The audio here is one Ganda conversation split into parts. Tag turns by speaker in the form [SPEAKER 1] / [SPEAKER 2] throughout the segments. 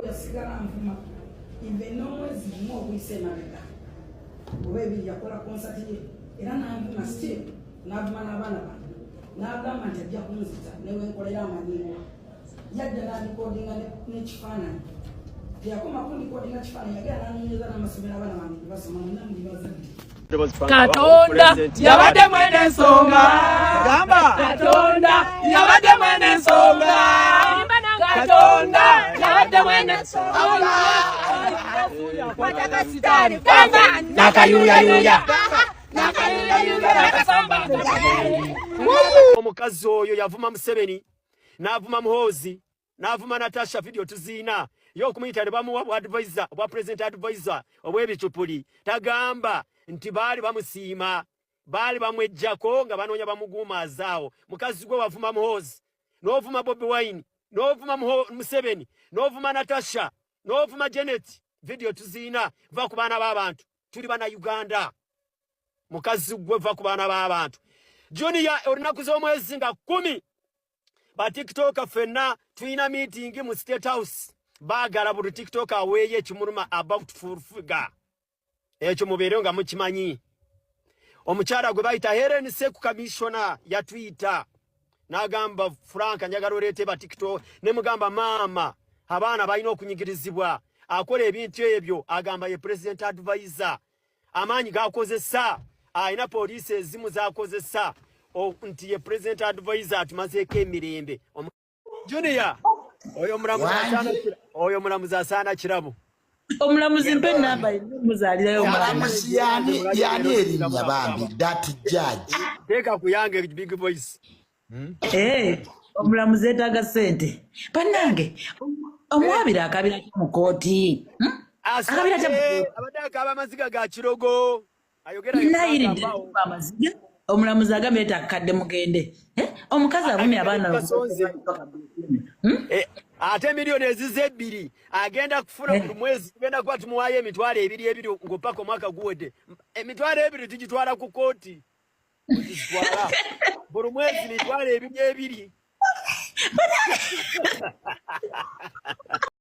[SPEAKER 1] Yasigala nvuma even n'omwezi gumu oguyise emabega oba ebiri, yakola konsati ye era nanvuma still, n'avuma n'abaana bange, n'agamba nti ajja kunzita newenkolera amanyiwa. Yajja n'andikodinga n'ekifaananyi. Teyakoma kundikodinga kifaananyi, yagenda n'anonyeza n'amasomero abaana bange gye basoma. Mwena muli bazadde.
[SPEAKER 2] Katonda yabadde mwene ensonga. Katonda yabadde mwene ensonga. Katonda yabadde mwene ensonga. Nakayuyayuya, nakayuyayuya, nakasamba.
[SPEAKER 3] Omukazi oyo yavuma Museveni, n'avuma Muhoozi, n'avuma Natasha. Video tuziina ye okumuyita ne bamuwa bwa advisor, obwa president advisor obw'ebicupuli. Tagamba nti baali bamusiima, baali bamwejjako nga banoonya bamuguumaazaawo. Mukazi gwe, wavuma Muhoozi, n'ovuma Bobi Wine, n'ovuma Museveni, n'ovuma Natasha, n'ovuma Janet. Video tuziina. Va ku baana b'abantu, tuli bana Uganda. Mukazi gwe, va ku baana b'abantu. Junior, olunaku z'omwezi nga 10, ba TikTok ffenna tulina meeting mu State House. Baagala buli TikTok aweeyo ekimuluma about Full Figure. Ekyo mubeere nga mukimanyi. Omukyala gwe bayita Helen Seku, commissioner, yatuyita n'agamba, "Frank, njagala oleete ba TikTok." Ne mugamba, "Maama, abaana balina okunyigirizibwa." Akola ebintu ebyo, agamba ye president advisor. Amaanyi gakozesa, alina poliisi ezimu zakozesa nti ye president advisor, atumazeeko emirembe. Junior, oyo omulamuzi oyo omulamuzi asaana kirabo.
[SPEAKER 2] Omulamuzi, mpa enamba, muzaalirayo omwana.
[SPEAKER 4] Omulamuzi yani? Yani erinnya bambi, that judge?
[SPEAKER 3] Teeka ku yange big voice.
[SPEAKER 2] Eh, omulamuzi yeetaaga ssente. Bannange, omuwabira akabira ki mu kooti? Hmm? Akabira atya mu
[SPEAKER 3] Aswadde,
[SPEAKER 2] kooti?
[SPEAKER 3] Abadde akaaba amaziga ga kirogo, ayogera.
[SPEAKER 2] Nayiridde amaziga. Omulamuzi agambye yeetaaga kadde mugende. Eh, omukazi avumye abaana.
[SPEAKER 3] Kasonze.
[SPEAKER 2] Hmm?
[SPEAKER 3] Eh, ate miliyoni ezize 2 agenda kufuna buli mwezi. Tugenda kuba tumuwaayo 20,000 ebiri ng'opaka omwaka guwedde. 20,000 tugitwala ku kooti, tugitwala buli mwezi 20,000 ebiri.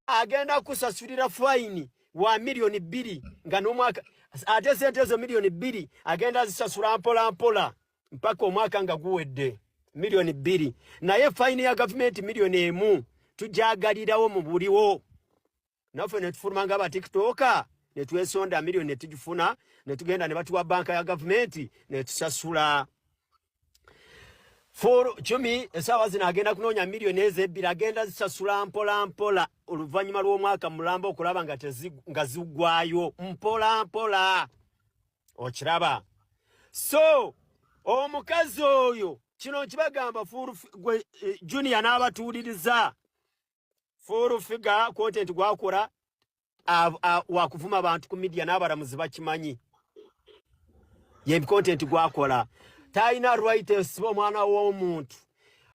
[SPEAKER 3] Agenda kusasulira fine wa miliyoni 2 nga n'omwaka, ate sente ezo miliyoni 2 agenda zisasula mpola mpola mpaka omwaka nga guwedde, miliyoni 2. Naye fine ya gavumenti miliyoni 1 tujagalirawo mu buliwo. Naffe ne tufuluma nga abatiktoka ne twesonda miliyoni ne tugifuna, ne tugenda ne batuwa banka ya gavumenti ne tusasula. Four cumi essaawa zino agenda kunoonya miliyoni ezo ebbiri, agenda zisasula mpola mpola oluvannyuma lw'omwaka mulamba okulaba nga nga ziggwayo mpola mpola. Okiraba? So omukazi oyo, kino nkibagamba, gwe Junior n'abatuuliriza, Full Figure content gwakola wakuvuma abantu ku media, n'abalamuzi bakimanyi ye content gwakola. Talina right esiba omwana w'omuntu.